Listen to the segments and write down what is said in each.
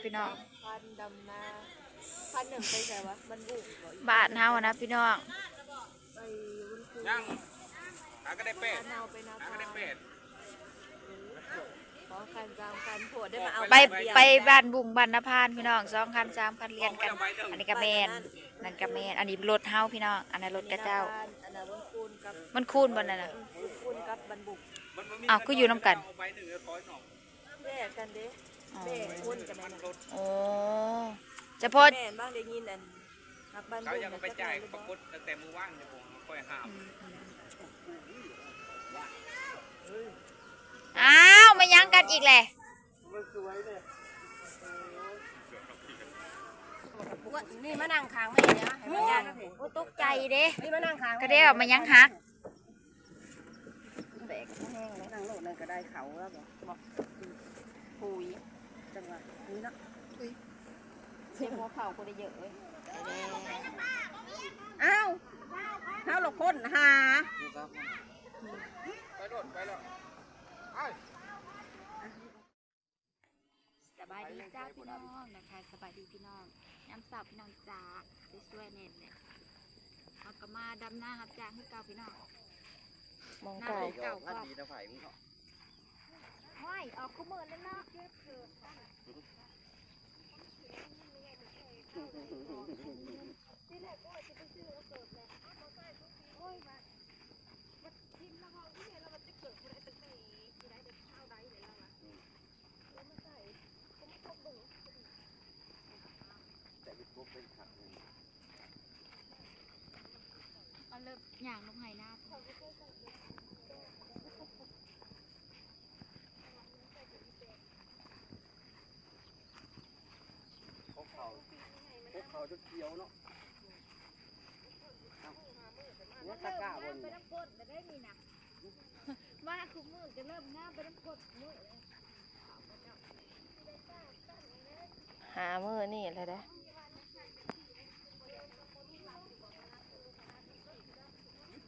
ພີ່ນ້ອງ ພານດຳນາ ພານໜຶ່ງໄປໃສວະ? ມັນບຸກບໍ່? ບ້ານເຮົານະພີ່ນ້ອງ ໄປບຸນຄູ ຍັງ ຫາກໍໄດ້ແປດ ພານເຮົາໄປນາ ຫາກໍໄດ້ແປດ ສອງຄັນສາມຄັນ ໂພດໄດ້ມາເອົາ ໄປ ໄປບ້ານບຸງ ບ້ານນາພານພີ່ນ້ອງ ສອງຄັນສາມຄັນລຽນກັນ ອັນນີ້ກໍແມ່ນ ນັ້ນກໍແມ່ນ ອັນນີ້ລົດເຮົາພີ່ນ້ອງ ອັນນັ້ນລົດຂະເຈົ້າ ອັນນັ້ນບຸນຄູນກັບ ມັນຄູນບໍ່ນັ້ນນະ ບຸນຄູນກັບບ້ານບຸງ ອ້າວ ຄືຢູ່ນຳກັນ? ແຍກກັນເດ້ ອໍ ແບ່ຄົນກັນນັ້ນນະ ໂອ້ ສະເພາະ ແມ່ນບາງໄດ້ຍິນອັນ ຮັກບ້ານບຸງ ເຂົາຢາກເອົາໄປຈ່າຍປາກົດຕັ້ງແຕ່ມື້ວານນີ້ ບໍ່ຄ່ອຍຫ້າມ ອືມ ອືມ ອ້າວ ມາຫຍັງກັນອີກແຫຼະ? ມັນສວຍເດ້ ນີ້ມານັ່ງຂ້າງແມ່ເດ ໃຫ້ມັນຍ່າງ ໂອ້ ຕົກໃຈເດ້ ນີ້ມານັ່ງຂ້າງ ກະເດ້ວ່າມາຫຍັງຫັກ ແບກແຮງເລີຍ ນັ່ງໂລດນັ້ນກໍໄດ້ເຂົາແລ້ວບໍ່ ບໍ່ ປຸຍ ຈັງຫວະນີ້ເນາະ ປຸຍ ເສຍຫົວເຂົ່າບໍ່ໄດ້ເຍາະເວີຍ ອ້າວ ເຮົາລະຄົ້ນຫາ ໄປໂລດ ໄປໂລດ ໄປ. ສະບາຍດີເຈົ້າພີ່ນ້ອງນະຄະ ສະບາຍດີພີ່ນ້ອງ ຍາມເຊົ້າພີ່ນ້ອງຈ໊າ ສວຍໆແນ່ນແຫຼະ ເຮົາກໍມາດຳນາຮັບຈ້າງຄືເກົ່າພີ່ນ້ອງ ມອງ ນາ ເກົ່າ ເກົ່າ ງານດີນະໄຜມຶງເນາະ ໂອ້ຍ ອອກຄູ່ມື້ແລ້ວເນາະ ທີແລກກໍວ່າຊິໄປຊື້ເອົາເກີບແຫຼະ ໂອ້ຍ ວ່າ ເອົາເລີ່ມຍ່າງລົງໄຮ່ນາ ຂອງເຂົາ ຂອງເຂົາຈົນຂຽວເນາະ. ເອົາ ເລີ່ມງາມໄປນຳຄົນແລ້ວເດ້ນີ້ນະ ມາຄູ່ມື້ກໍເລີ່ມງາມໄປນຳຄົນຄູ່ມື້ແລ້ວ ຫ້າມື້ນີ້ແຫຼະເດ້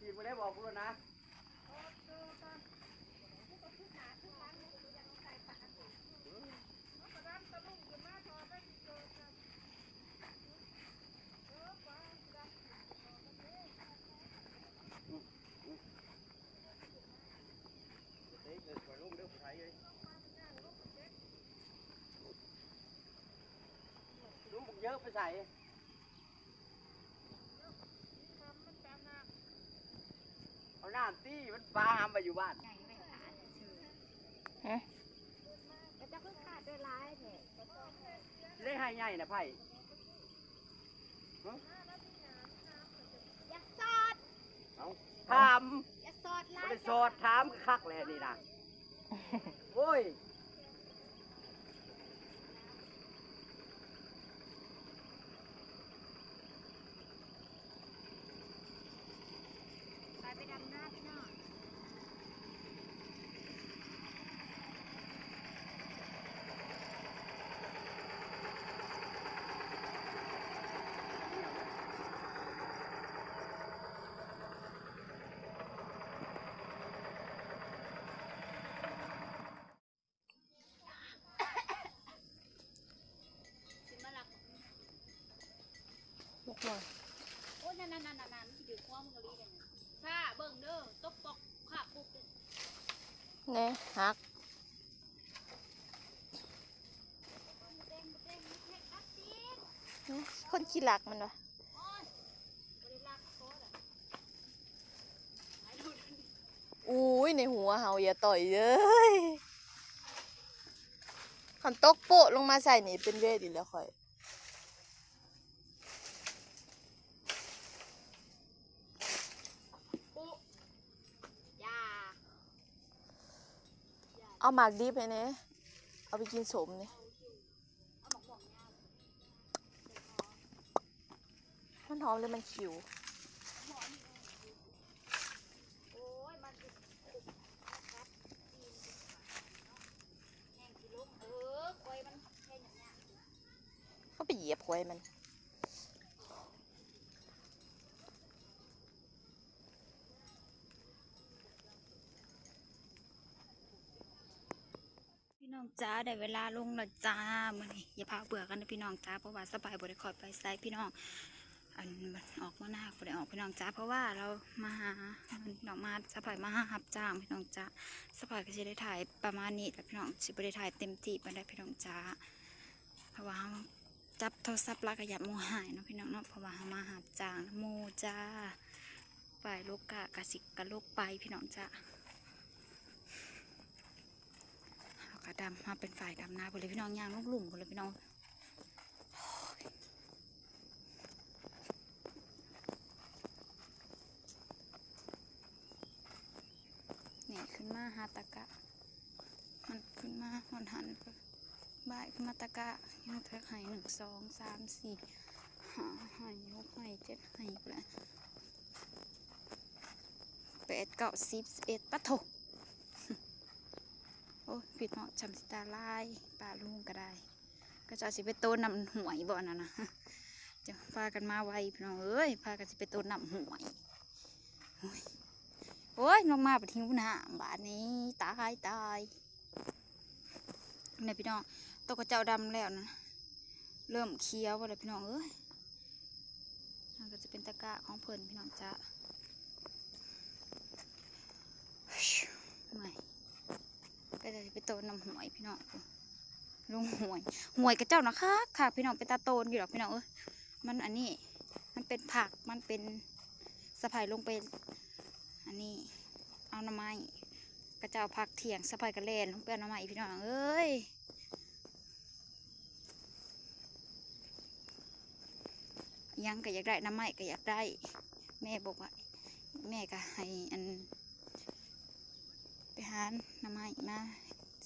ກິນບໍ່ໄດ້ບອກເພິ່ນນະ. ເອົານ້ຳຕິ ມັນປາຫຳໄວ້ຢູ່ບ້ານ. ຮະ? ໄດ້ໄຮ່ໃຫຍ່ນະໄຜ? ຮະ? ຢ່າສອດ ເອົ້າ ຖາມ ຢ່າສອດຫຼາຍ ບໍ່ໄດ້ສອດ ຖາມຄັກແຫຼະນີ້ນະ. ໂອ້ຍ ໄປ ໄປດຳນາພີ່ນ້ອງ. ແນ່ ຫັກ ຄົນຂີ້ລັກມັນວະ. ອູ້ຍ ໃນຫົວເຮົາ ຢ່າຕ່ອຍເອີຍ ຄັນຕົກໂປະລົງມາໃສ່ນີ້ ເປັນເວດອີກແລ້ວຂ້ອຍ. ເອົາໝາກດິບໃຫ້ແນ່ ເອົາໄປກິນສົ້ມນີ້. ມັນຫອມຫຼືມັນຂິວ? ເຮົາໄປຢຽບຫວຍມັນ. ພີ່ນ້ອງ จ้า ได้เวลาลงแล้วจ้า มื้อนี้อย่าพาเบื่อกันนะพี่น้องจ้า เพราะว่าสะใภ้บ่ได้ค่อยไปไสพี่น้อง อัน ออกมานาก็บ่ได้ออกพี่น้องจ้า เพราะว่าลาวมาหา น้องมา สะใภ้มาหารับจ้างพี่น้องจ้า สะใภ้ก็สิได้ถ่ายประมาณนี้แหละพี่น้อง สิบ่ได้ถ่ายเต็มที่ปานใดพี่น้องจ้า เพราะว่าเฮาจับโทรศัพท์ลาวก็ย้านหมู่หายเนาะพี่น้องเนาะ เพราะว่าเฮามารับจ้างหมู่จ้า ฝ่ายโลกะกะสิกะโลกไปพี่น้องจ้า เฮากะดำ เฮาเป็นฝ่ายดำนาพุ้นเลยพี่น้อง ย่างลงลุ่มพุ้นเลยพี่น้อง นี่ขึ้นมาหาตะกะ มันขึ้นมาฮอดหั้น บ่ายขึ้นมาตะกะ ยังเทิกให้ หนึ่ง สอง สาม สี่ ห้า ให้ หก ให้ เจ็ด ให้พุ้นแหละ แปด เก้า สิบ สิบเอ็ด ปะโถ โอ้ย พี่น้อง ช่ำสิตาลาย ป้าลุงก็ได้ เขาเจ้าสิไปโตนน้ำห้วยบ่นั่นนะ จะพากันมาไวพี่น้องเอ้ย พากันสิไปโตนน้ำห้วย โอ้ย โอ้ย ลงมาบัดหิวน้ำบาดนี้ ตาย ตาย นี่พี่น้อง โตเขาเจ้าดำแล้วนะ เริ่มเขียวแล้วพี่น้องเอ้ย นั่นก็จะเป็นตะกะของเพิ่นพี่น้องจ้า เมื่อย ก็จะไปโตนน้ำห้วยพี่น้อง ลงห้วย ห้วยเขาเจ้านะคักคักพี่น้อง เป็นตาโตนอยู่ดอกพี่น้องเอ้ย มันอันนี้ มันเป็นผัก มันเป็น สะใภ้ลงไป อันนี้ เอาหน่อไม้ เขาเจ้าพักเที่ยง สะใภ้ก็แล่นลงไปเอาหน่อไม้พี่น้องเอ้ย หยังก็อยากได้ หน่อไม้ก็อยากได้ แม่บอกว่า แม่ก็ให้อัน ไปหาหน่อไม้มา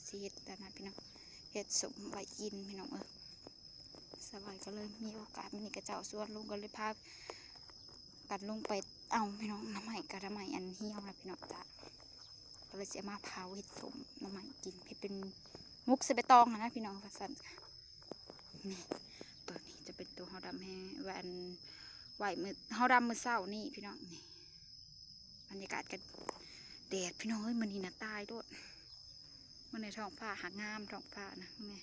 สิเฮ็ดอันนั้นพี่น้อง เฮ็ดส้มไว้กินพี่น้องเอ้ย สะใภ้ก็เลยมีโอกาส มื้อนี้เขาเจ้าชวนลง ก็เลยพากันลงไปเอาพี่น้อง หน่อไม้ก็หน่อไม้อันเหี่ยวแล้วพี่น้องจ้า ก็เลยสิเอามาเผาเฮ็ดส้มหน่อไม้กิน เฮ็ดเป็นหมกใส่ใบตองหั้นนะพี่น้อง ว่าซั่น นี่ ตัวนี้จะเป็นตัวเฮาดำแฮ ไว้อัน ไว้มื้อ เฮาดำมื้อเช้านี้พี่น้อง นี่ บรรยากาศกัน แดดพี่น้องเอ้ย มื้อนี้นะตายโลด มื้อนี้ท้องฟ้าหากงาม ท้องฟ้านะ นี่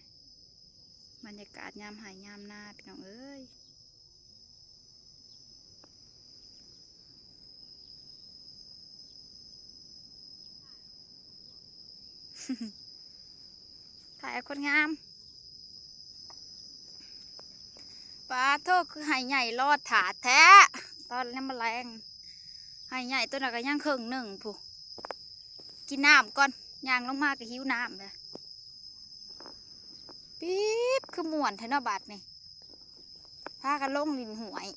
บรรยากาศยามไฮ่ยามนาพี่น้องเอ้ย ถ่ายเอาคนงาม ปาโธ่ คือไฮ่ใหญ่รอถ่าแท้ ตอนนี้มาแลง ไฮ่ใหญ่ตัวนั้นก็ยังครึ่งหนึ่งพุ้น กินน้ำก่อน ย่างลงมาก็หิวน้ำเลย ปิ๊บ คือม่วนแท้เนาะบัดนี้ พากันลงหลิ้นห้วย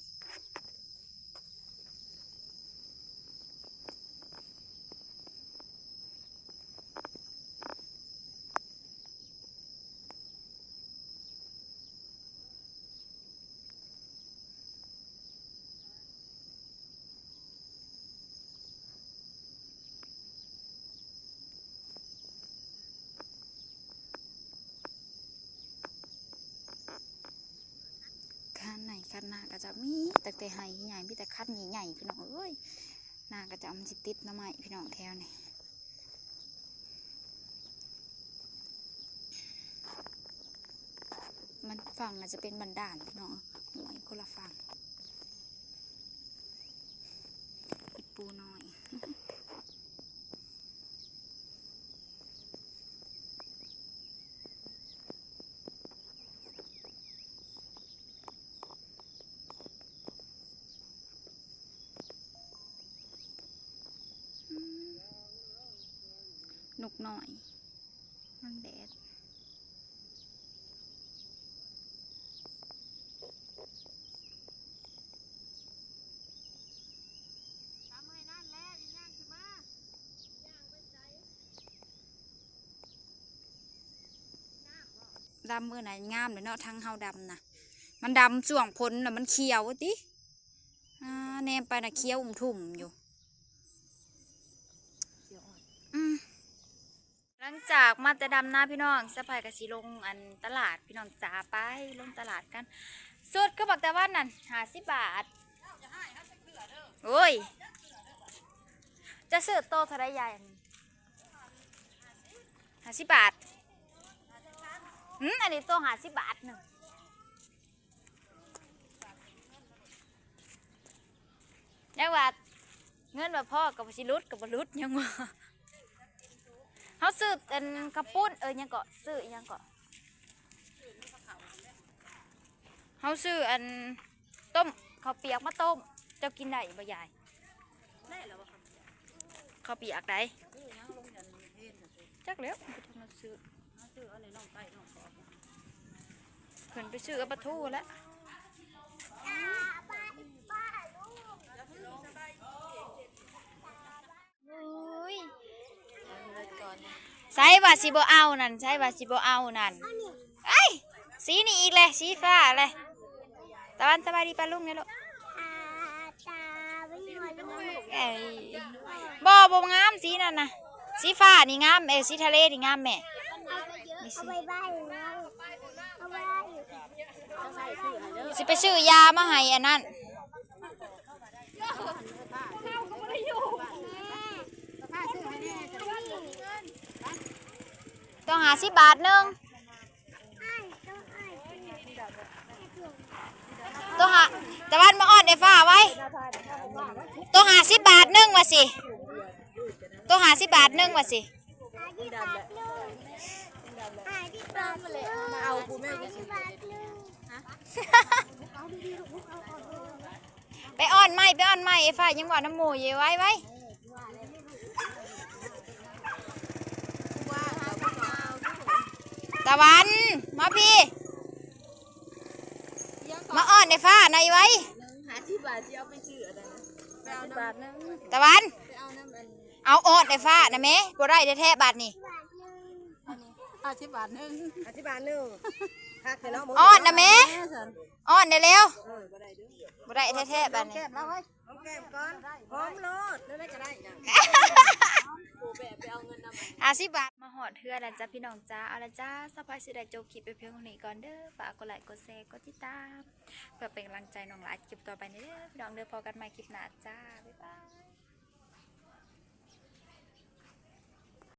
คันไฮ่คันนาก็จะมีตั้งแต่ไฮ่ใหญ่ มีแต่คันใหญ่ๆ พี่น้องเอ้ย นาก็จะมันสิติดหน่อไม้พี่น้องแถวนี้ มันฝั่งน่าจะเป็นบ้านด่านพี่น้อง ห้วยคนละฝั่ง อีปูน้อย อืม นกน้อย มันแดด ดำมื้อนั้นงามเลยเนาะ ทั้งเฮาดำนะ มันดำช่วงฝนน่ะ มันเขียวติ อ่า แนมไปน่ะเขียวอุ้มทุ่มอยู่ อืม หลังจากมาแต่ดำนาพี่น้อง สะใภ้ก็สิลงอันตลาดพี่น้องจ๋า ไปลงตลาดกัน สุดคือบักตะวันนั่น ห้าสิบบาท โอ้ย จะซื้อโตเท่าใดยาย ห้าสิบบาท ຫືມ ອັນນີ້ໂຕຫ້າສິບບາດໜຶ່ງ. ຍັງວ່າເງິນບໍ່ພໍກໍບໍ່ຊິຫຼຸດ ກໍບໍ່ຫຼຸດ ຍັງວ່າ. ເຮົາຊື້ອັນເຂົ້າປຸ້ນ ເອີ ຫຍັງເກາະ ຊື້ອີ່ຫຍັງເກາະ ເຮົາຊື້ອັນ ຕົ້ມ ເຂົ້າປຽກມາຕົ້ມ ເຈົ້າກິນໄດ້ບໍ່ຍາຍ? ໄດ້ແລ້ວບໍ່? ເຂົ້າປຽກໃດ? ຈັກແລ້ວ ໄປທາງນັ້ນຊື້ ເພິ່ນໄປຊື້ເອົາປາທູແລ້ວ. ໂອ້ຍ ໃສວ່າຊິບໍ່ເອົານັ້ນ ໃສວ່າຊິບໍ່ເອົານັ້ນ. ເອີຍ ສີນີ້ອີກແຫຼະ ສີຟ້າແຫຼະ. ຕາວັນ ສະບາຍດີປ້າລຸງແດ່ລູກ. ເອີຍ ບໍ່ ບໍ່ງາມສີນັ້ນນະ ສີຟ້ານີ້ງາມ. ເອີ ສີທະເລນີ້ງາມແມ່. ຊິໄປຊື້ຢາມາໃຫ້ອັນນັ້ນ. ໂຕຫ້າສິບບາດໜຶ່ງ. ໂຕຫ້າ ຕາວັນ ມາອ້ອນໄອ້ຟ້າໄວ້. ໂຕຫ້າສິບບາດໜຶ່ງວ່າຊິ ໂຕຫ້າສິບບາດໜຶ່ງວ່າຊິ. ເອົາຜູ້ແມ່ ໄປອ້ອນໃໝ່ ໄປອ້ອນໃໝ່. ໄອ້ຟ້າຍັງເວົ້ານຳໝູ່ຢູ່. ໄວໆ ຕາວັນ ມາພີ້ ມາອ້ອນໄອ້ຟ້າໜ່ອຍໄວ. ຫ້າສິບບາດຊິເອົາໄປຊື້ອັນນັ້ນນະ ຫ້າສິບບາດໜຶ່ງ. ຕາວັນ ໄປເອົານຳອັນ ເອົາ ອ້ອນໄອ້ຟ້ານະແມ່. ບໍ່ໄດ້ແທ້ໆ ບາດນີ້. ຫ້າສິບບາດໜຶ່ງ ຫ້າສິບບາດໜຶ່ງ. ຄັກແທ້ເນາະ ອ້ອນນະແມ່ ອ້ອນໄດ້ແລ້ວ. ເອີ ບໍ່ໄດ້ແທ້ໆ ບາດນີ້. ຫອມແກ້ມລາວເວີຍ ຫອມແກ້ມກ່ອນ ຫອມໂລດ ແນວໃດກໍໄດ້ນະ. ຫ້າສິບບາດ. ມາຮອດເຮືອນແລ້ວຈ້າພີ່ນ້ອງຈ້າ. ເອົາລະຈ້າ ສາວພາຍຊິໄດ້ຈົບຄລິບໄປພຽງເທົ່ານີ້ກ່ອນເດີ. ຝາກກົດໄລ ກົດແຊ ກົດຕິດຕາມ ເພື່ອເປັນກຳລັງໃຈນ້ອງຫຼາຍຄລິບຕໍ່ໄປນີ້ເດີພີ່ນ້ອງເດີ. ພໍ້ກັນໃໝ່ຄລິບໜ້າຈ້າ ບາຍບາຍ.